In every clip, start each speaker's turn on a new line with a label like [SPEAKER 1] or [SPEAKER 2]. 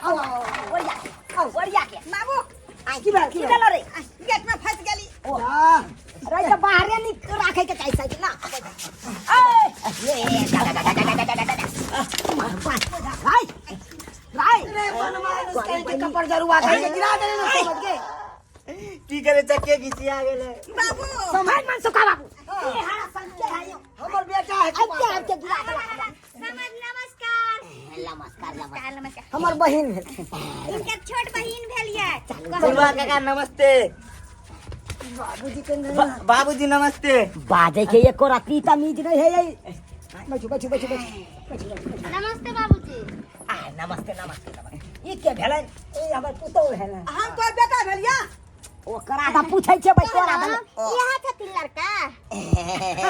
[SPEAKER 1] आओ आओ
[SPEAKER 2] ओरिया के आओ ओरिया के
[SPEAKER 3] बाबू
[SPEAKER 2] आइ
[SPEAKER 1] की भेल, की
[SPEAKER 2] की
[SPEAKER 1] भेल?
[SPEAKER 2] भेल रे
[SPEAKER 3] गेट में फंस गेली
[SPEAKER 2] ओ
[SPEAKER 1] जा
[SPEAKER 2] रे तऽ बाहरे निक राखे के चाही साइकिल ना ए ए जा जा जा जा जा जा जा राय राय
[SPEAKER 1] रे बनवा के कपड़ जरुआ के गिरा देले ना समझ के
[SPEAKER 4] की करे चक्के घिचिया गेलै
[SPEAKER 3] बाबू
[SPEAKER 2] समझ मन सुखा बाबू ए हारा संग के आयो
[SPEAKER 1] हमर बेटा है
[SPEAKER 2] अब के अब के गिरा देला
[SPEAKER 5] समझ नमस्कार
[SPEAKER 2] नमस्कार नमस्कार
[SPEAKER 5] नमस्कार
[SPEAKER 1] हमर बहिन भेल
[SPEAKER 5] इनकर छोट बहिन भेल ये
[SPEAKER 4] फुलवा काका नमस्ते
[SPEAKER 1] बाबूजी के नहीं
[SPEAKER 4] बाबूजी नमस्ते
[SPEAKER 2] बाजे के एको रत्ती तमीज नहीं है ये
[SPEAKER 1] बैठू बैठू बैठू बैठू बैठू
[SPEAKER 5] नमस्ते बाबूजी
[SPEAKER 2] आ नमस्ते नमस्ते नमस्ते ई के भेलै
[SPEAKER 1] ए हमर पुतोह भेल
[SPEAKER 3] हम तोर बेटा भेलिया
[SPEAKER 2] ओकरा तऽ पूछै छै भाई तोरा भेलै
[SPEAKER 5] यहाँ छथिन लड़का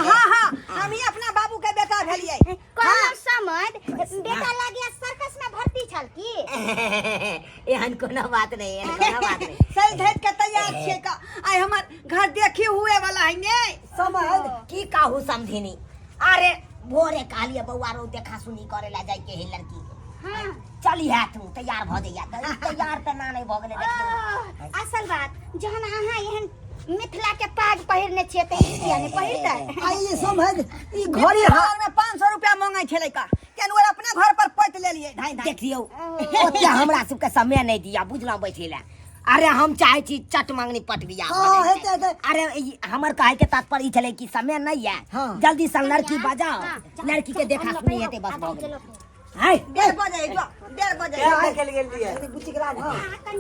[SPEAKER 3] हाँ हाँ हम ही अपना बाबू के बेटा भेलिए
[SPEAKER 5] कहलहुँ समद बेटा लागिया सर्कस में भर्ती छल की
[SPEAKER 2] एहन कोनो बात नहीं एहन कोनो बात नहीं
[SPEAKER 3] सही धैत के तैयार छियै का आइ हमर घर देखी हुए वाला है ने
[SPEAKER 1] समझ
[SPEAKER 2] की कहू समधिनी अरे भोरे कहलिए बौआ रो देखा सुनी करे ला जाय के है लड़की के
[SPEAKER 5] हाँ
[SPEAKER 2] चली है तू तैयार भ जइया त तैयार त ना नहीं भ गेलै देखियौ
[SPEAKER 5] ओ, असल बात जहन अहाँ एहन मिथिला के पाग पहिरने छियै तऽ ई किया नहि पहिरतै
[SPEAKER 1] आ ई समझ ई घरे
[SPEAKER 3] घर में 500 रुपया मांगे छलै का केन वो अपने घर पर पैत लेलिए धाई धाई
[SPEAKER 2] देखियौ ओते हमरा सबके समय नहीं दिया बुझलहुँ बैठे ला अरे हम चाहे छी चट मांगनी पट बिया
[SPEAKER 1] हाँ, हेतै, हेतै।
[SPEAKER 2] अरे ई हमर कहे के तात्पर्य ई छलै कि समय नहीं है
[SPEAKER 1] हाँ।
[SPEAKER 2] जल्दी से लड़की बजाओ
[SPEAKER 5] हाँ,
[SPEAKER 2] लड़की के देखा सुनी हेतै बस भऽ गेलै हाय
[SPEAKER 3] 1:30 बजे जो 1:30 बजे
[SPEAKER 4] क्या देखे गेल रहियै
[SPEAKER 1] बुच्ची के राज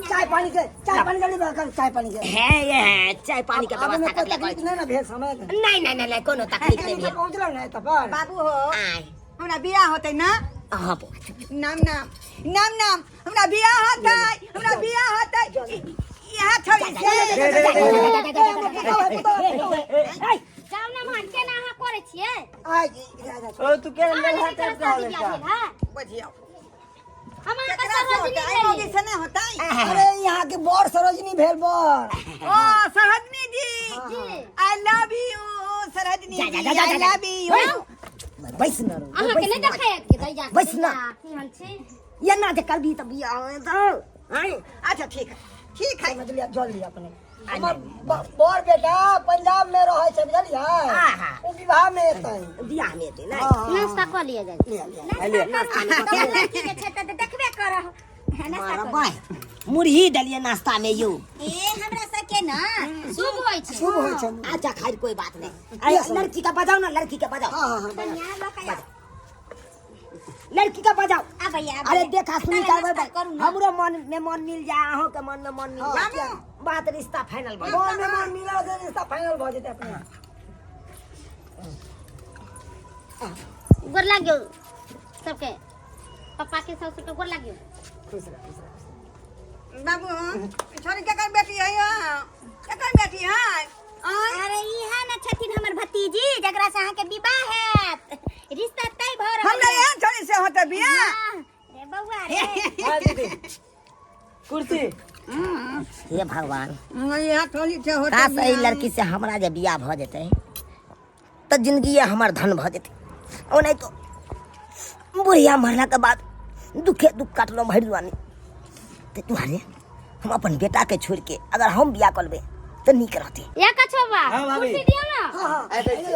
[SPEAKER 1] चाय पानी के चाय पानी जल्दी बना कर चाय पानी के
[SPEAKER 2] हे ये है चाय पानी के
[SPEAKER 1] आबे में
[SPEAKER 2] व्यवस्था
[SPEAKER 1] कोई
[SPEAKER 2] कर
[SPEAKER 1] तकलीफ नहीं ना भेल समय के
[SPEAKER 2] नहीं नहीं नहीं नहीं कोनो तकलीफ नहीं भेल
[SPEAKER 1] पहुंचल ना तब पर
[SPEAKER 3] बाबू हो
[SPEAKER 2] आय
[SPEAKER 3] हमरा बियाह होतै ना
[SPEAKER 2] अहाँ बौआ चुप चुप।
[SPEAKER 3] नाम नाम नाम नाम हमरा बियाह होतै हमरा बियाह होतै इएह छोड़ी से
[SPEAKER 4] दे, दे, दे, दे।
[SPEAKER 5] जाउ ना मान केना अहाँ करै छियै
[SPEAKER 1] आय जा जा
[SPEAKER 4] ओ तू के
[SPEAKER 5] अहाँ
[SPEAKER 4] लल्हा
[SPEAKER 5] लड़की
[SPEAKER 4] टाइप
[SPEAKER 5] के
[SPEAKER 4] के होले
[SPEAKER 5] शादी बियाह
[SPEAKER 4] का
[SPEAKER 5] भेल हँ?
[SPEAKER 3] बुझियौ
[SPEAKER 5] हम अहाँके
[SPEAKER 3] केकरा से
[SPEAKER 5] सरोजिनी
[SPEAKER 3] होतै
[SPEAKER 5] भेली।
[SPEAKER 3] मौगी से नहि होतै
[SPEAKER 1] अरे यहाँ के बड़ सरोजनी भेल बड़
[SPEAKER 3] ओ सरहदनी जी
[SPEAKER 5] जी।
[SPEAKER 3] I love you Sarhadni
[SPEAKER 2] जा, जा,
[SPEAKER 3] जी
[SPEAKER 2] जा, जा,
[SPEAKER 3] आई
[SPEAKER 2] जा।
[SPEAKER 3] लव यू
[SPEAKER 2] बैस न रो,
[SPEAKER 5] अहाँके
[SPEAKER 2] बैस
[SPEAKER 5] नहि
[SPEAKER 2] न।
[SPEAKER 5] देखायत के दैया के
[SPEAKER 2] बैस ना।
[SPEAKER 5] दैया, केहन छी
[SPEAKER 2] ये ना जे करबी तऽ बियाह होतौ आँय
[SPEAKER 3] अच्छा ठीक है ठीक है
[SPEAKER 1] समझ लिया जल्दी अपने हमर बड़ बेटा पंजाब में रहै छै बुझलियै
[SPEAKER 2] आहा।
[SPEAKER 1] ओ विवाह में एतै
[SPEAKER 2] बियाह में एतै ने
[SPEAKER 1] हाँ, हाँ,
[SPEAKER 5] नाश्ता कऽ लिअ जाइ
[SPEAKER 1] लिया, लिया।
[SPEAKER 5] नाश्ता करू तोहर लड़की जे छै तऽ देखबे करह नाश्ता
[SPEAKER 2] मारा
[SPEAKER 5] करू।
[SPEAKER 2] बाय मुरही देलियै नाश्ता में यौ
[SPEAKER 5] ए हमरा सबके ना शुभ होइ छै
[SPEAKER 1] शुभ होइ छै
[SPEAKER 2] अच्छा खैर कोई बात नहीं अरे लड़की का बजाओ ना लड़की का बजाओ
[SPEAKER 1] हाँ हाँ हाँ
[SPEAKER 5] कन्या लऽ कऽ आउ।
[SPEAKER 2] लड़की का बजाओ
[SPEAKER 5] आबैया
[SPEAKER 2] अरे देखा सुनी
[SPEAKER 5] नाश्ता करू ना।
[SPEAKER 2] हमरो मन में मन मिल जाए अहों के मन में मन मिल जाए बात रिश्ता फाइनल भऽ
[SPEAKER 1] मन में मन मिला से रिश्ता फाइनल भऽ जेतै अपने
[SPEAKER 5] गोर लागियो सबके पप्पा के सासु के गोर लागियो
[SPEAKER 1] खुश रह खुश रह
[SPEAKER 3] बाबू छोरी केकर बेटी है यहाँ केकर बेटी है आँय?
[SPEAKER 5] अरे इहा न छथिन हमर भतीजी जकरा से अहाँके विवाह हैत रिश्ता तय भऽ रहल
[SPEAKER 3] हमरा यहाँ छोरी से होते बियाह
[SPEAKER 5] हाँ, रे बौआ रे
[SPEAKER 4] हाँ दीदी कुर्सी
[SPEAKER 2] हे भगवान
[SPEAKER 3] यहाँ छोरी से होते
[SPEAKER 2] काश एहि
[SPEAKER 3] बियाह।
[SPEAKER 2] लड़की से हमरा जे बियाह भऽ जेतै तऽ जिंदगी हमर धन भऽ जेतै ओनाहि तो बुढ़िया मरलाके बाद दुखे दुख काटलहुँ भरि दुआनी ताहि दुआरे हम अपन बेटाके छोड़िके अगर हम बियाह कऽ लेबै तऽ नीक रहतै
[SPEAKER 5] या कछोबा
[SPEAKER 4] हाँ, भाभी।
[SPEAKER 5] कुर्सी दियौ ना
[SPEAKER 1] हाँ हाँ
[SPEAKER 4] आ, दै छी।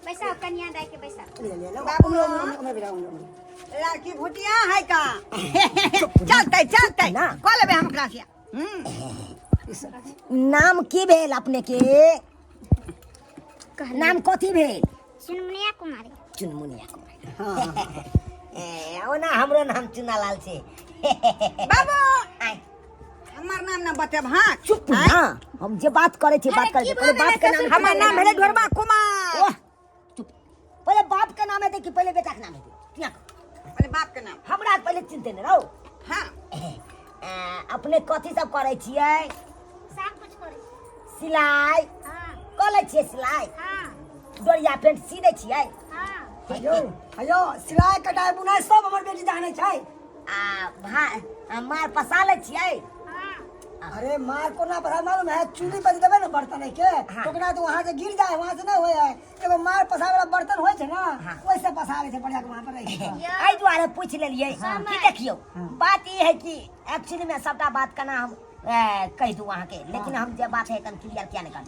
[SPEAKER 5] बैसाउ कनिया दाइ के बैसाउ
[SPEAKER 1] ले ले ले
[SPEAKER 3] बाबू।
[SPEAKER 1] उमरो उमरो उमरो बेटा उमरो उमरो।
[SPEAKER 3] लड़की भुटिया है का चलते चलते
[SPEAKER 2] ना।
[SPEAKER 3] कऽ लेबै हम ओकरा से
[SPEAKER 2] नाम की भेल अपने के नाम कथी भेल
[SPEAKER 5] चुनमुनिया कुमारी
[SPEAKER 2] चुनमुनिया कुमारी ए, ओना हमरो नाम चुनालाल छै
[SPEAKER 3] बाबू
[SPEAKER 2] आय,
[SPEAKER 3] हमर नाम ना बतेब हाँ
[SPEAKER 2] चुप ना हम जे बात करे छी बात करे
[SPEAKER 5] की
[SPEAKER 2] छी पहिले
[SPEAKER 5] भऽ
[SPEAKER 2] बाप के
[SPEAKER 5] गेलै
[SPEAKER 2] नाम
[SPEAKER 3] हमर नाम भेलै ढोरबा कुमार
[SPEAKER 2] ओह, चुप पहिले बाप के नाम हेतै कि पहिले बेटा के नाम हेतै किया
[SPEAKER 3] पहिले बाप के नाम
[SPEAKER 2] हमरा पहिले चिन्हते ने रहो
[SPEAKER 3] हाँ
[SPEAKER 2] ए, अपने कथी सब करै छियै
[SPEAKER 5] सब कुछ करै छी।
[SPEAKER 2] सिलाइ
[SPEAKER 5] हाँ
[SPEAKER 2] कऽ लै छियै सिलाइ
[SPEAKER 5] हाँ
[SPEAKER 2] डोरिया पेंट सी दै छियै
[SPEAKER 5] हाँ
[SPEAKER 1] हयौ हयौ सिलाइ कटाइ बुनाइ सब हमर बेटी जानै छै
[SPEAKER 2] आ भा आ मार पसा लै छियै
[SPEAKER 5] हाँ
[SPEAKER 1] अरे मार कोना पसार मालूम है चूल्ही पर देबै ने बर्तन के
[SPEAKER 2] हाँ।
[SPEAKER 1] तो ओकरा तो वहां से गिर जाए वहां से नहीं होय है एगो मार पसारे वाला बर्तन होय छै ना ओइसे पसारे छै बढ़िया के वहां पर रखि के।
[SPEAKER 2] एहि दुआरे पूछि लेलियै कि देखियौ बात ई है कि एक्चुअली में सबटा बात केना हम कहि दू अहाँके, लेकिन हम जे बात है कन क्लियर किया नहीं कर।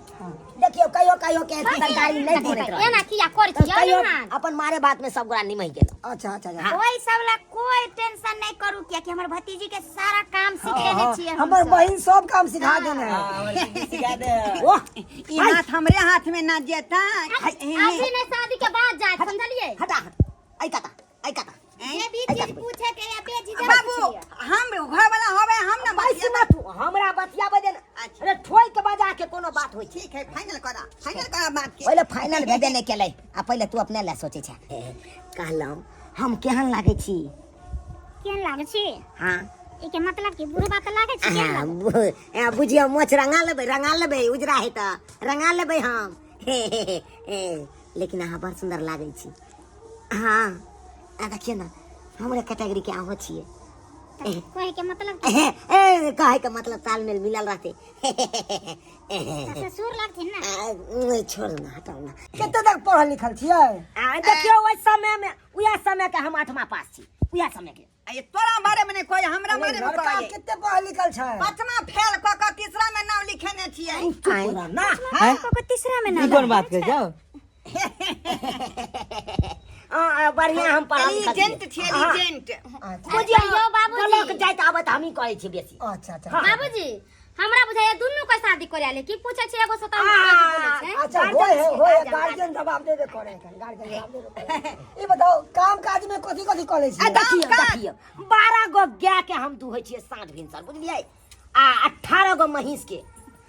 [SPEAKER 2] देखियौ कहियो कहियो के तरकारी नहीं बनैत रहै।
[SPEAKER 5] एना किया करै छी
[SPEAKER 2] कहियो
[SPEAKER 5] नमहान?
[SPEAKER 2] अपन मारे बात में सब गोरा निमहि गेल।
[SPEAKER 1] अच्छा अच्छा अच्छा।
[SPEAKER 5] ओहि सब ला कोई टेंशन नहीं करू, किया कि हमर भतीजी के सारा काम सिखेने छियै हम
[SPEAKER 1] हमर
[SPEAKER 5] सब।
[SPEAKER 1] बहिन सब काम सिखा देने है।
[SPEAKER 4] हाँ, हमर दीदी सिखा दे।
[SPEAKER 2] ओह,
[SPEAKER 3] ई हाथ हमरे हाथ में ना जेता।
[SPEAKER 5] अभी नहीं, शादी के बाद जाए, समझलिए?
[SPEAKER 2] हटा हट, ऐ काता ऐ काता।
[SPEAKER 5] जे भी चीज पूछे के या बेझिझक
[SPEAKER 3] बाबू
[SPEAKER 5] पूछिए।
[SPEAKER 3] हम घर वाला होबे हम ना
[SPEAKER 2] पैसे
[SPEAKER 3] बतिया।
[SPEAKER 2] ना तू हमरा बतियाबे दे ना।
[SPEAKER 3] अच्छा।
[SPEAKER 2] अरे ठोक के बजा के कोनो बात होई छै।
[SPEAKER 3] ठीक है, फाइनल करा, फाइनल करा बात के।
[SPEAKER 2] पहिले फाइनल भेबे नहीं केलै आ पहिले तू अपने ले सोचै छै। कहलहुँ हम केहन लागै छी?
[SPEAKER 5] केहन लागै छी?
[SPEAKER 2] हाँ।
[SPEAKER 5] एके मतलब कि बुढ़बा तऽ लागै छी, केहन
[SPEAKER 2] हाँ,
[SPEAKER 5] लागै?
[SPEAKER 2] बुझियौ मोछ रंगा लेबै, रंगा लेबै, उजरा है तऽ रंगा लेबै हम। हे, हे, हे, हे, लेकिन अहाँ बड़ सुंदर लागै छी। हाँ, आ देखियौ ना हमरे कैटेगरी के अहाँ छियै।
[SPEAKER 5] तऽ कहै के मतलब की?
[SPEAKER 2] ए, ए, कहै के मतलब तालमेल मिलल रहतै।
[SPEAKER 5] तऽ ससुर लगथिन ना?
[SPEAKER 2] छोड़ ना, हटाउ ना।
[SPEAKER 1] कते तक पढ़ल लिखल छियै?
[SPEAKER 2] आ देखियौ ओहि समय में, उएह समय के हम 8वां पास छी, उएह समय के।
[SPEAKER 3] आ ये तोरा बारे में नहीं कोई, हमरा बारे में
[SPEAKER 1] लड़का
[SPEAKER 3] कोई।
[SPEAKER 1] कते पढ़ल लिखल छै?
[SPEAKER 3] 5वां फेल क क तीसरा में नाम लिखेने छियै।
[SPEAKER 2] चुप रह ना।
[SPEAKER 4] हैं?
[SPEAKER 5] को तीसरा में
[SPEAKER 4] ई
[SPEAKER 5] नाम
[SPEAKER 4] कोन बात कह जाओ?
[SPEAKER 2] आ, बढ़िया हम पढ़ल लिखल छियै।
[SPEAKER 3] एलिजेंट छियै, एलिजेंट।
[SPEAKER 1] अच्छा
[SPEAKER 2] बुझियौ
[SPEAKER 5] यौ बाबूजी।
[SPEAKER 2] ब्लॉक जाइत आबैत हमही करै छी बेसी।
[SPEAKER 1] अच्छा अच्छा।
[SPEAKER 5] बाबूजी हमरा बुझाइया दुनू के शादी करे ले की पूछे छी एगो से त हम एगो बोलै छै।
[SPEAKER 1] अच्छा होय है, होय है, गार्जियन जवाब देबे करे है, गार्जियन जवाब देबे करे है। ई बताओ काम काज में कथी कथी करै छी?
[SPEAKER 2] आ देखियौ देखियौ 12 गो गाय के हम दुहै छियै साँझ भिनसर, बुझलियै? आ 18 गो महींस के,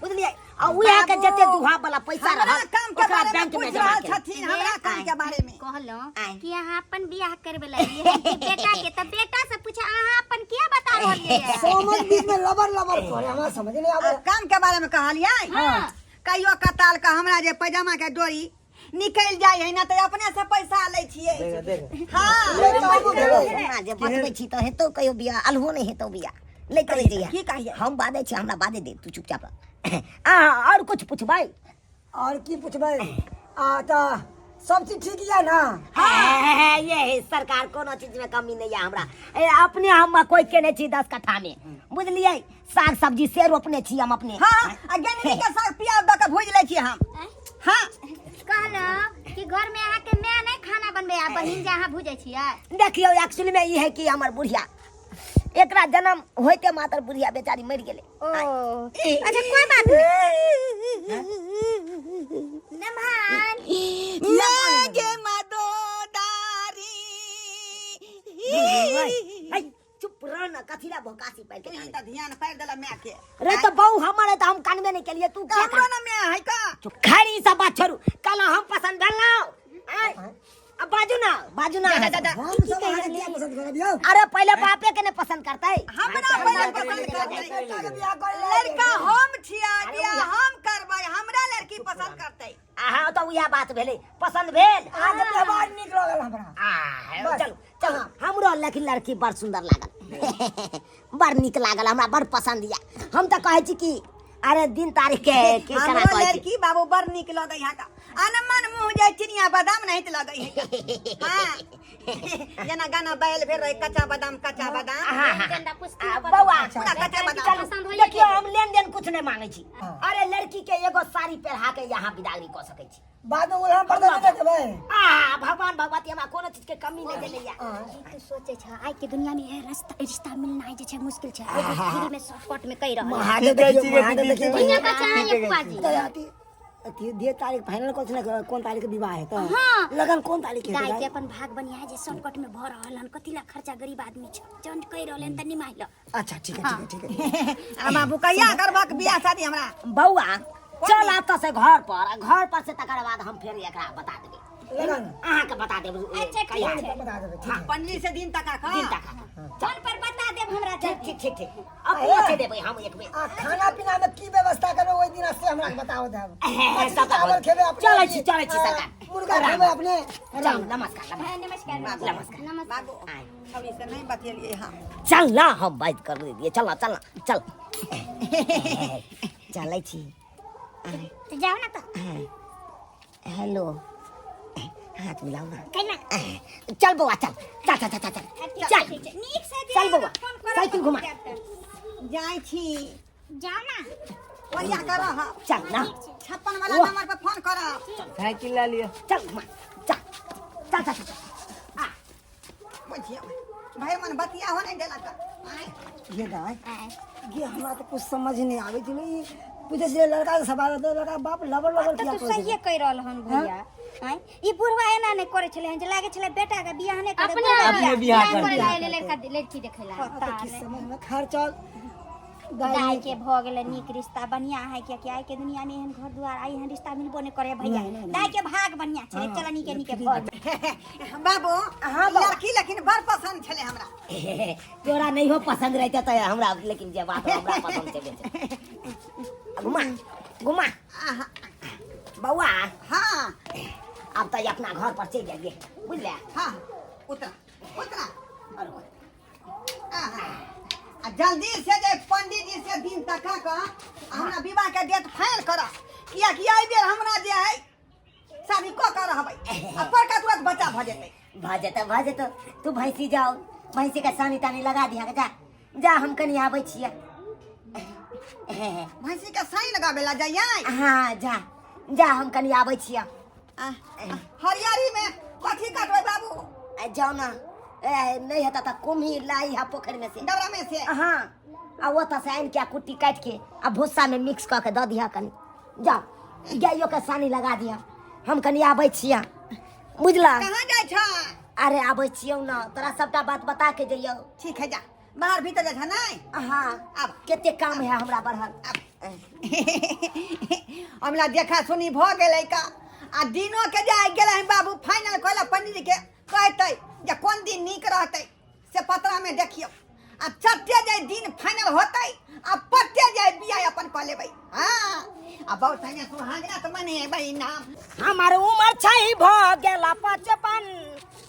[SPEAKER 2] बुझलियै? आ उएह के जते दुहा वाला पैसा
[SPEAKER 3] हमरा
[SPEAKER 2] रहल
[SPEAKER 3] काम के
[SPEAKER 2] ओकरा
[SPEAKER 3] बारे में
[SPEAKER 2] बैंक में
[SPEAKER 3] पूछ
[SPEAKER 2] जमा
[SPEAKER 3] रहल
[SPEAKER 2] केलहुँ।
[SPEAKER 3] छथिन, हमरा काम के बारे में।
[SPEAKER 5] कहलहुँ
[SPEAKER 2] आँय।
[SPEAKER 5] कि अहाँ अपन बियाह करबे लागिए बेटा के, त बेटा से पूछे अहाँ अपन किया बता रहलियै?
[SPEAKER 1] सोमन बीच में लबर लबर करे, हमरा समझ नहीं आवे।
[SPEAKER 3] आ, काम के बारे में कहलियै?
[SPEAKER 5] हाँ।
[SPEAKER 3] कहियो कताल के हमरा जे पैजामा के डोरी निकलि जाइ है ना तऽ अपने से पैसा लै छियै।
[SPEAKER 4] देखो देखो।
[SPEAKER 3] हाँ।
[SPEAKER 1] ले बाबू भेलै।
[SPEAKER 2] ना जे बतबै छी तऽ हेतौ कहियो बियाह, अल्हो नहि हेतौ बियाह। नहि करै जइहे।
[SPEAKER 3] की कहियै?
[SPEAKER 2] हम बाजै छी, हमरा बाजै दे, तू चुपचाप रह। आ और कुछ पुछबै?
[SPEAKER 1] और की पुछबै? आ तऽ सब चीज ठीक या ना?
[SPEAKER 2] हाँ, ये सरकार कोनो चीज में कमी नहीं है हमरा। ए, अपने हम मकई केने छी 10 कट्ठा में, बुझलियै? साग सब्जी से रोपने छी हम अपने।
[SPEAKER 3] हाँ, आ गेनरी के साग प्याज दऽ के भुजि लै छी हम। हाँ।
[SPEAKER 5] कहलहुँ कि घर में अहाँ के माय नहीं खाना बनबे आ बहिन जे अहाँ भुजै छियै।
[SPEAKER 2] देखियौ एक्चुअली में ई है कि हमर बुढ़िया एकरा जन्म होइते मात्र बुढ़िया बेचारी मरि गेलै।
[SPEAKER 5] ओ अच्छा कोई बात नहीं। नमहान
[SPEAKER 3] लागे मदोदारी।
[SPEAKER 2] है, चुप रह ना, कथी ला भोकासी पारि के
[SPEAKER 3] तू
[SPEAKER 2] कानै?
[SPEAKER 3] तऽ ध्यान पारि देला माय के।
[SPEAKER 2] रे तऽ बहु हमर है तऽ हम कानबे नहीं केलिए, तू क्या
[SPEAKER 3] हमरो ना माय है का?
[SPEAKER 2] चुप, खैर ई सब बात छोड़ू, कल हम पसंद भेल ना? आँय? अब बाजू ना, बाजू ना।
[SPEAKER 3] जा, जा, जा।
[SPEAKER 1] हम सब अहाँके किया पसंद करब यौ?
[SPEAKER 2] अरे पहले बापे के नहीं पसंद करतै।
[SPEAKER 3] हमरा पहिले पसंद करतै।
[SPEAKER 1] बेटा के बियाह करे ला
[SPEAKER 3] लड़का हम छियै, बियाह हम करबै, हमरा लड़की पसंद करतै।
[SPEAKER 2] अहाँ तऽ उएह बात भेलै, पसंद भेल।
[SPEAKER 1] अहाँके व्यवहार नीक लगल हमरा।
[SPEAKER 2] आ,
[SPEAKER 1] बस।
[SPEAKER 2] चलू चलू, हमरो लेकिन लड़की बड़ सुंदर लागल, बड़ नीक लागल हमरा, बड़ पसंद या। हम तऽ कहै छी कि अरे दिन तारीख के के केना
[SPEAKER 3] हमरो
[SPEAKER 2] कहै छी?
[SPEAKER 3] लड़की बाबू बड़ नीक लगै है का। अनमन मुँह जाय चिनिया बादाम नहीं लगै है। हाँ। जेना गाना बैल भेल रहे कच्चा बादाम कच्चा बादाम।
[SPEAKER 2] हाँ, हाँ।
[SPEAKER 5] गेंदा पुष्टी
[SPEAKER 2] आ,
[SPEAKER 5] पर
[SPEAKER 2] बौआ,
[SPEAKER 3] पूरा कच्चा बादाम।
[SPEAKER 2] चलू,
[SPEAKER 5] पसंद होइए
[SPEAKER 2] देखियौ
[SPEAKER 5] गेल।
[SPEAKER 2] हम लेन देन कुछ नहीं मांगे छी।
[SPEAKER 1] हाँ।
[SPEAKER 2] अरे लड़की के एगो साड़ी पहिरा के यहाँ विदागरी कऽ सकै छी।
[SPEAKER 1] बाद में उल्हा पर दे देबै।
[SPEAKER 2] आ भगवान भगवती हमरा कोनो चीज के कमी नहीं देले या।
[SPEAKER 5] ई तू सोचे छ आइ के दुनिया में यह रास्ता रिश्ता मिलना है जे छै मुश्किल छै। फ्री में शॉर्टकट में कहि रहल है।
[SPEAKER 1] महादेव
[SPEAKER 4] की कहै
[SPEAKER 1] देखियौ,
[SPEAKER 4] छी रे
[SPEAKER 1] महादेव
[SPEAKER 4] दीदी?
[SPEAKER 1] देखियौ।
[SPEAKER 5] दुनिया का चाहे फुआ जी।
[SPEAKER 1] तऽ अथी अथी दे तारीख फाइनल कऽ छलै, कोन तारीख के विवाह है तऽ?
[SPEAKER 5] हाँ।
[SPEAKER 1] लगन कोन तारीख के
[SPEAKER 5] गाय के
[SPEAKER 1] है?
[SPEAKER 5] अपन भाग बनिया है जे शॉर्टकट में भ रहल हन, कथी ला खर्चा गरीब आदमी छ जन कहि रहल हन त निमाहि ल।
[SPEAKER 1] अच्छा ठीक है, ठीक है, ठीक है।
[SPEAKER 3] आ बाबू कहिया करबक बियाह शादी हमरा?
[SPEAKER 2] बौआ चल आता से घर पर, आ घर पर से तकर बाद हम फेर एकरा बता देबै।
[SPEAKER 1] लगन
[SPEAKER 2] अहाँ के बता देब।
[SPEAKER 5] अच्छा, ठीक
[SPEAKER 2] कहिया।
[SPEAKER 5] छै।
[SPEAKER 1] बता देबै, ठीक है।
[SPEAKER 3] पंडित से दिन तका का।
[SPEAKER 2] दिन तक।
[SPEAKER 5] फोन पर बता देब हमरा।
[SPEAKER 2] ठीक ठीक ठीक ठीक, अब पहुँचे देबै हम एक बेर।
[SPEAKER 1] आ खाना पीना में की व्यवस्था करबै ओहि दिन से हमरा के बताओ देब।
[SPEAKER 2] हे, सबटा
[SPEAKER 1] चावल खेबै अपने?
[SPEAKER 2] चलै छी, चलै छी सरकार।
[SPEAKER 1] मुर्गा खेबै अपने?
[SPEAKER 2] चलू, नमस्कार, नमस्कार।
[SPEAKER 5] हाँ, नमस्कार
[SPEAKER 2] नमस्कार।
[SPEAKER 5] नमस्कार।
[SPEAKER 3] बाबू
[SPEAKER 2] आय।
[SPEAKER 3] छौड़ी से नहीं बतियलियै हम।
[SPEAKER 2] चल ना, हम बात कर दिए, चल ना, चल ना, चल। चलै छी।
[SPEAKER 5] तऽ जाउ ने तऽ।
[SPEAKER 2] हेलो, हाथ मिलाउ ना।
[SPEAKER 5] केना?
[SPEAKER 2] चल बौआ, चल चल चल चल चल चल।
[SPEAKER 5] नीक से
[SPEAKER 2] चल बौआ,
[SPEAKER 5] फोन करब।
[SPEAKER 2] साइकिल घुमा।
[SPEAKER 3] जाइ छी।
[SPEAKER 5] जाउ ना।
[SPEAKER 3] ओरिया करह।
[SPEAKER 2] चल ना।
[SPEAKER 3] 56 वाला
[SPEAKER 2] वाह।
[SPEAKER 3] नंबर पर फोन करब।
[SPEAKER 4] साइकिल ला लिअ।
[SPEAKER 2] चल घुमा, चल चल चल चल।
[SPEAKER 3] आ बुझियौ भाई, मन बतिया हो नहीं देलक आँय।
[SPEAKER 1] ये दाई, ये हमरा तो कुछ समझ नहीं आवे छै। ई पूछे छलै लड़का से सवाल, तो लड़का बाप लबर लबर
[SPEAKER 5] तऽ
[SPEAKER 1] किया
[SPEAKER 5] तू
[SPEAKER 1] करै छै?
[SPEAKER 5] सहिए कहि रहल हन भैया। आँय, ई बुढ़वा एना नहि करै छलै हन जे लागै छलै बेटा के बियाह नहि करे,
[SPEAKER 6] अपने
[SPEAKER 5] बुढ़वा
[SPEAKER 4] अपने बियाह
[SPEAKER 6] करे
[SPEAKER 4] करतै।
[SPEAKER 6] ला एलै लड़का लड़की देखै ला।
[SPEAKER 1] हमरा तऽ किछु समझ में, खैर चल दाई।
[SPEAKER 5] दाई के भऽ गेलै नीक रिश्ता, बढ़िया है, कियाकि आइ के दुनिया में एहन घर दुआर आ एहन रिश्ता मिलबो नहि करे भैया।
[SPEAKER 1] नहि, नहि, नहि।
[SPEAKER 5] दाई के भाग बढ़िया छै।
[SPEAKER 1] हाँ,
[SPEAKER 5] चल, नीके नीके भऽ गेल।
[SPEAKER 3] बाबू।
[SPEAKER 2] हाँ, बाबा।
[SPEAKER 3] लड़की लेकिन बड़ पसंद छलै हमरा।
[SPEAKER 2] तोरा नहीं हो पसंद रहते तो हमरा, लेकिन जे बात हमरा पसंद छै बेचे। घुमा घुमा।
[SPEAKER 3] आहा,
[SPEAKER 2] बौआ।
[SPEAKER 3] हाँ।
[SPEAKER 2] अब तो अपना घर पर चल जाइए, बुझले?
[SPEAKER 3] हाँ, उतरा उतरा। आहा। आ जल्दी से जे पंडित जी से दिन तका कऽ आ हमरा विवाह के डेट फाइनल कर, कियाकि एहि बेर हमरा जे है शादी कऽ कऽ रहबै आ बड़का तुरंत बच्चा भऽ जेतै।
[SPEAKER 2] भऽ जेतौ, भऽ जेतौ। तू भैंसी जाओ, भैंसी के सानी तानी लगा दिहा। जा जा, हम कनी आबै छियै।
[SPEAKER 3] भैंसी के सानी लगाबे ला जाइए?
[SPEAKER 2] हाँ, जा जा, हम कनी आबै छियै।
[SPEAKER 3] आ, आ, हरियारी में कथी काटबै बाबू?
[SPEAKER 2] आ, जाओ ना, ए, नहीं हेता तऽ कुम्ही लाई हा पोखरि में से।
[SPEAKER 3] डबरा में से?
[SPEAKER 2] हाँ, आ ओतऽ से आनि के आ कुट्टी काटि के आ भुस्सा में मिक्स कऽ के दऽ दिहा कनी। जाओ, गाइयो के सानी लगा दिहा। हम कनी आबै छियै, बुझला?
[SPEAKER 3] कहाँ जाइ छ?
[SPEAKER 2] अरे, आबै छियौ ना, तोरा सबटा बात बता के जइयौ।
[SPEAKER 3] ठीक है, जा। बाहर भीतर जाइ छ नहीं?
[SPEAKER 2] हाँ।
[SPEAKER 3] आब।
[SPEAKER 2] कते काम है हमरा बढ़ल।
[SPEAKER 3] हमरा देखा सुनी भऽ गेलै का आ दिनो के जे आइ गेलै हन बाबू फाइनल कहला, पंडित जी के कहतै जे कोन दिन नीक रहतै से पतरा में देखियौ। आ चट्टे जे दिन फाइनल होतै आ पट्टे जे बियाह अपन कऽ लेबै। हाँ, आ बहुत संगे सुहागरा तऽ मनेबै नाम।
[SPEAKER 2] हमर उमर छै भऽ गेला 55,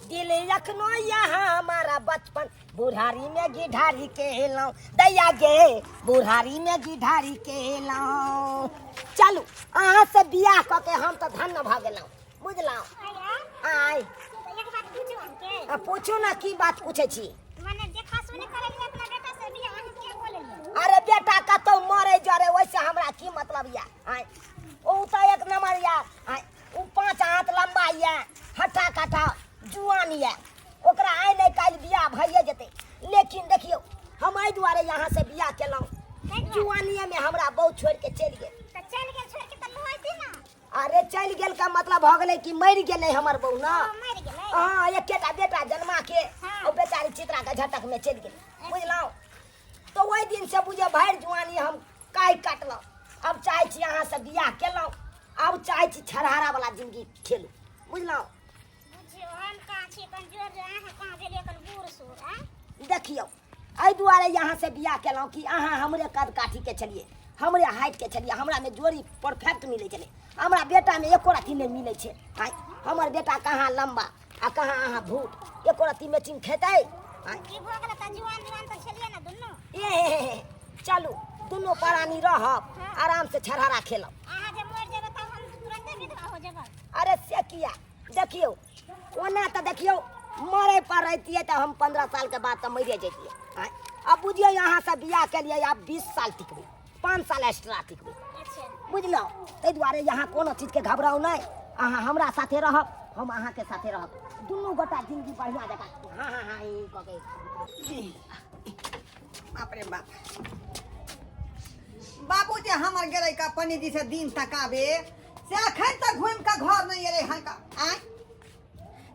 [SPEAKER 2] दिल अखनो यहाँ हमारा बचपन। बुढ़ारी में गिढारी के लाऊं दैया गे, बुढ़ारी में गिढारी के लाऊं। चलू, अहाँ से बियाह कऽ के हम तऽ धन्य भऽ गेलहुँ, बुझलहुँ? आय।
[SPEAKER 5] एक बात पूछू अहाँके?
[SPEAKER 2] आ, पूछू ने, की बात पूछै छी?
[SPEAKER 5] मने देखा सुनी करेलियै अपना बेटा से बियाह अहाँ किया कऽ लेलियै?
[SPEAKER 2] अरे, बेटा कतौ मरे जरे ओहिसे हमरा की मतलब या? आय, ओ तऽ एक नंबर या। आय, ओ 5 हाथ लंबा या, हट्टा कट्टा जुआन या, ओकरा आइ नहि काल्हि बियाह भइए जेतै। लेकिन देखियौ, हम एहि दुआरे यहाँ से बियाह केलहुँ, जुआनिए में हमरा बहुत छोड़ि के चलि गेल।
[SPEAKER 5] तऽ चलि गेल छोड़ि के तऽ लहैती ने।
[SPEAKER 2] अरे, चलि गेल का मतलब भऽ गेलै कि मरि गेलै हमर बहू ना।
[SPEAKER 5] ओ, मरि गेलै?
[SPEAKER 2] हाँ, एकेटा बेटा जन्मा के
[SPEAKER 5] हाँ।
[SPEAKER 2] ओ बेचारी चित्रा के झटक में चलि गेलै, बुझलहुँ? तऽ ओहि दिन से बुझे भरि जुआनी हम काहि काटलहुँ। अब चाहै छी अहाँ से बियाह केलहुँ, आब चाहै छी छरहारा वाला जिंदगी खेलू, बुझलहुँ?
[SPEAKER 5] बुझियौ, हम कहाँ छी कमजोर जे अहाँ कहाँ भेलियै एखन बूढ़ सूढ़ आँय?
[SPEAKER 2] देखियौ, एहि दुआरे यहाँ से बियाह केलहुँ कि अहाँ हमरे कद काठी के छलियै, हमरे हाइट के छलियै, हमरा में जोड़ी परफेक्ट मिलै छलै। हमरा बेटा में एको रत्ती नहि मिलै छै। आँय, हमर बेटा कहाँ लम्बा आ कहाँ अहाँ भूत, एको रत्ती मैचिंग खेतै? आँय?
[SPEAKER 5] की भऽ गेलै तऽ जुआन जुआन तऽ छलियै ने दुनू।
[SPEAKER 2] ए, चलू, दुनू प्राणी रहब, आराम से छरहरा खेलब।
[SPEAKER 5] अहाँ जे मरि जेबै तऽ हम तुरन्ते विधवा हो जेबै।
[SPEAKER 2] अरे, से किया? देखियौ, ओना तऽ देखियौ, मरे पर रहितियै तऽ हम 15 सालके बाद तऽ मरिए जैतियै। आँय, अब बुझियौ, अहाँ से बियाह केलियै, आब 20 साल टिकबै, 5 साल एक्स्ट्रा टिकबै।
[SPEAKER 5] अच्छा।
[SPEAKER 2] बुझलहुँ? ताहि दुआरे यहाँ कोनो चीजके घबराउ नहि। अहाँ हमरा साथे रहब, हम अहाँके साथे रहब, दुनू गोटा जिंदगी बढ़िआँ जकाँ हाँ हाँ हाँ ई कऽ के।
[SPEAKER 3] बाप रे बाप, बाबू जे हमर गेलै का पंडित जी से दिन तकाबे से अखन तक घूमि कऽ घर नहि एलै हन का। आँय,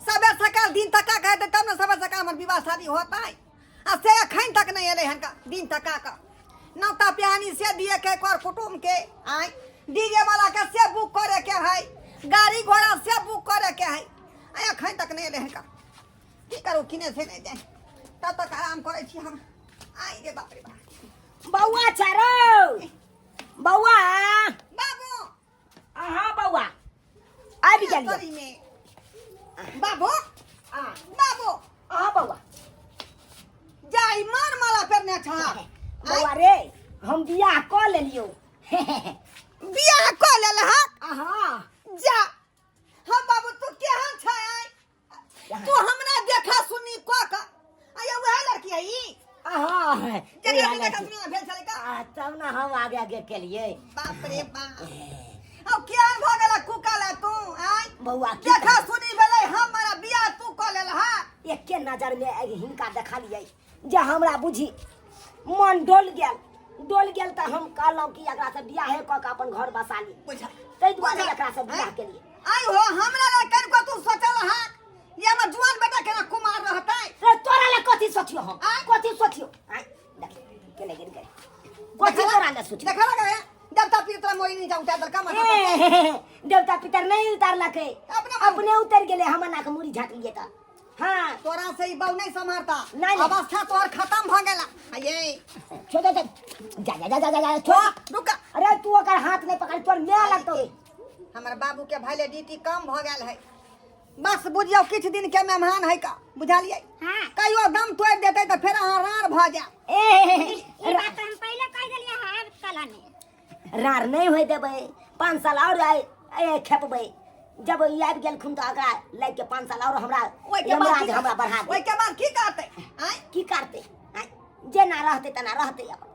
[SPEAKER 3] सबेर सकाल दिन तका के हेतै तब ने सबेर सकाल हमर विवाह शादी होतै, आ से अखन तक नहि एलै हन का दिन तका कऽ। नौता पिहानी से दिए के कर कुटुम के, आँय, डीजे वाला के से बुक करे के है, गाड़ी घोड़ा से बुक करे के है, आ अखन तक नहि एलै हन का। की करू, किने से नहि जाय, तब तक आराम करै छी हम। आइ रे बाप रे बाप।
[SPEAKER 2] बौआ चारो बौआ।
[SPEAKER 3] बाबू।
[SPEAKER 2] अहाँ बौआ आबि गेलियै?
[SPEAKER 3] तोरी में बाबू।
[SPEAKER 2] आ,
[SPEAKER 3] बाबू।
[SPEAKER 2] अहाँ बौआ।
[SPEAKER 3] जाई मार माला पेरने छह।
[SPEAKER 2] बौआ रे। हम बियाह कऽ लेलियौ।
[SPEAKER 3] बियाह कऽ लेलहक?
[SPEAKER 2] आहा।
[SPEAKER 3] जा हम बाबू, तू केहन छै आइ? तू हमरा देखा सुनी कऽ कऽ आया वएह लड़की है ई?
[SPEAKER 2] आहा।
[SPEAKER 3] जकरा से देखा सुनी भेल छलै का?
[SPEAKER 2] आ, तब ने हम आगे आगे केलियै।
[SPEAKER 3] बाप रे बाप, अब केहन भऽ गेला कुकाला तू आइ?
[SPEAKER 2] बौआ, की
[SPEAKER 3] देखा सुनी भेलै हमरा बियाह तू कऽ लेलहा?
[SPEAKER 2] एके नजर में हिनका देखलियै जे हमरा बुझी मन डोल गेल, डोल गेल। तऽ हम कहलहुँ कि एकरा से बियाहे कऽ के अपन घर बसा ली।
[SPEAKER 3] बुझा।
[SPEAKER 2] ताहि दुआरे एकरा से बियाह केलियै।
[SPEAKER 3] आई हो, हमरा ला कनिको तू सोचल हा ये हमर जुआन बेटा केना कुमार रहतै?
[SPEAKER 2] रे, तोरा ले कथी सोचियो हम?
[SPEAKER 3] आँय?
[SPEAKER 2] कथी सोचियो? आँय, देख केने गेल गेल, कथी तोरा ले सोचियो?
[SPEAKER 3] देखा लगा देवता पितर मोरी नहीं जाऊं दलका माथा पर।
[SPEAKER 2] ए, देवता पितर नहीं उतारलकै। अपने उतर गेलै। हम ना के मुड़ी झाँकलियै तऽ हाँ।
[SPEAKER 3] तोरा से ई बहु नहीं संभारता।
[SPEAKER 2] नहीं, नहीं।
[SPEAKER 3] अवस्था तोहर खत्म भ गेला ये।
[SPEAKER 2] छोड़ दे, जा जा जा जा जा जा, छोड़।
[SPEAKER 3] रुक।
[SPEAKER 2] अरे, तू ओकर हाथ नहीं पकड़, तोर मेला लगतौ रे।
[SPEAKER 3] हमर बाबू के वैलिडिटी कम भ गेल है, बस बुझियौ किछु दिन के मेहमान है का, बुझलियै?
[SPEAKER 5] हाँ।
[SPEAKER 3] कहियो दम तोड़ि देतै तऽ फेर अहाँ रार भऽ जायब।
[SPEAKER 2] ए,
[SPEAKER 5] ई बात हम पहिले कहि देलियै अहाँ आबि कला ने।
[SPEAKER 2] रार नहीं होय देबै। 5 साल और आइ ए खेपबै। जब ई आबि गेलखुन तऽ ओकरा लागि के 5 साल और हमरा
[SPEAKER 3] ओहिके बाद
[SPEAKER 2] यमराज
[SPEAKER 3] की
[SPEAKER 2] हमरा बढ़ा दे।
[SPEAKER 3] ओहिके बाद की करतै आँय?
[SPEAKER 2] की करतै आँय? जेना रहतै तेना रहतै अपन।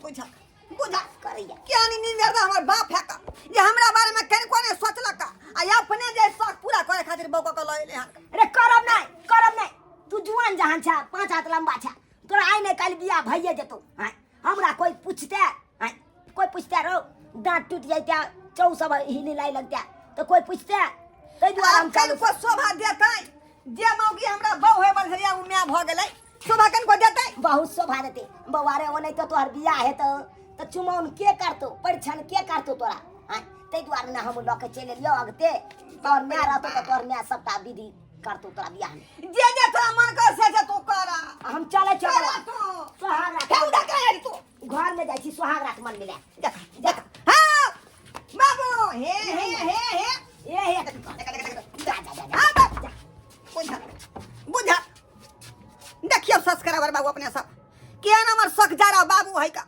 [SPEAKER 3] बुझा बुझा।
[SPEAKER 2] करैया।
[SPEAKER 3] क्या नहीं नींद हमर बाप है का जे हमरा बारे में कनिको नहीं सोचलक आ अपने जे शौक पूरा करे खातिर बौका के लऽ एलै हन।
[SPEAKER 2] अरे, करब नहीं, करब नहीं। तू जुआन जहान छा, 5 हाथ लंबा छा, तोरा आइ नहीं काल्हि बियाह भइए जेतौ। आँय, हमरा कोई पूछते? आँय, कोई पूछते रहो? दाँत टूट जैते, चौ सब हिली लाई लगते तऽ कोई पूछते? ताहि दुआरे हम
[SPEAKER 3] आब कनिको शोभा देतै? जे मौगी हमरा बहु होय बल छलियै ओ माय भऽ गेलै, शोभा कनिको देतै?
[SPEAKER 2] बहुत शोभा देतै बौआ रे। ओनाहितो तोहर बियाह हेतौ तऽ चुमाओन के करतौ, परिछन के करतौ तोरा? आँय, ताहि दुआरे ने हम लऽ के चलि एलियौ। अगते तोहर माय रहतौ तऽ तोहर माय सबटा विधि करतौ तोरा बियाहमे।
[SPEAKER 3] जे जे तोरा मन कर से से तू कर।
[SPEAKER 2] हम चलै छियौ
[SPEAKER 3] कर
[SPEAKER 2] बौआ।
[SPEAKER 3] तू।
[SPEAKER 2] सोहाग रात।
[SPEAKER 3] हे उधर कहाँ हेरी तू?
[SPEAKER 2] घर में जाइ छी, सोहाग रात मन मिला।
[SPEAKER 3] देख देख, हाँ बाबू, हे हे हे हे।
[SPEAKER 2] ए हे।
[SPEAKER 3] देख देख देख देख।
[SPEAKER 2] जा जा जा जा।
[SPEAKER 3] हाँ बाबू, बुझा बुझा। देखियौ सब्सक्राइबर बाबू अपने सब, केहन हमर शौक जारा बाबू है का।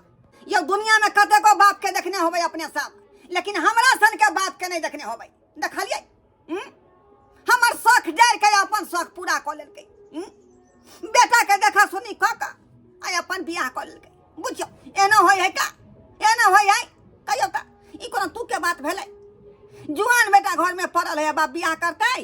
[SPEAKER 3] यौ, दुनिया में कतेको बाप के देखने होबै अपने सब, लेकिन हमरा सन के बाप के नहीं देखने होबै। देखलियै हम्म? हमर शौक जारि के अपन शौक पूरा कऽ लेलकै हम्म? बेटा के देखा सुनी कऽ कऽ आ अपन बियाह कऽ लेलकै। बुझियौ, एना होइ है का? एना होइ है? कहियौ तऽ, ई कोनो तू के बात भेलै? जुआन बेटा घर में पड़ल है, बाप बियाह करतै?